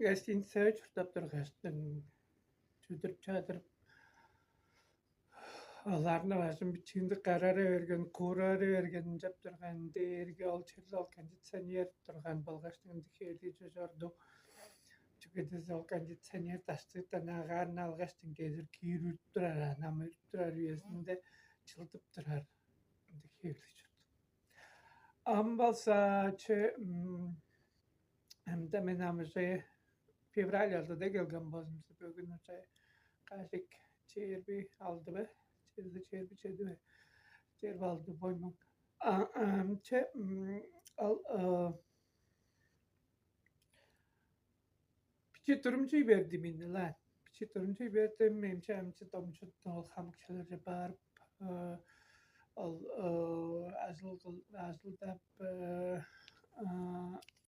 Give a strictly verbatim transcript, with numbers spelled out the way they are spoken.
Гостиницага чурттап тургаштың, чүдүрүп чадырып, оларны бажым бичиинди карары берген, куурары берген ынчап турган дээрге ол черде ол кондиционер турган болгаштың ындыг хевирлиг чужорду. Чүге дээзе ол кондиционер даштыктан агаарын алгаштың кезир киир үрүп турар, анам үрүп турар үезинде чылдып турар ындыг хевирлиг чорду. Ам болза че ымда мен ам уже февраль алдыда келген болзумза, бөгүн уже кажик чээрби алды бе, чээрби чээрби чеди бе, чээрби алды боймуң. Че ал бичи турумчуй берди миннилаан. Бичи турумчуй бердим, эмче амчы домчуттум, ол хамык чүвелерже баарып, ол ажыл ажылдап,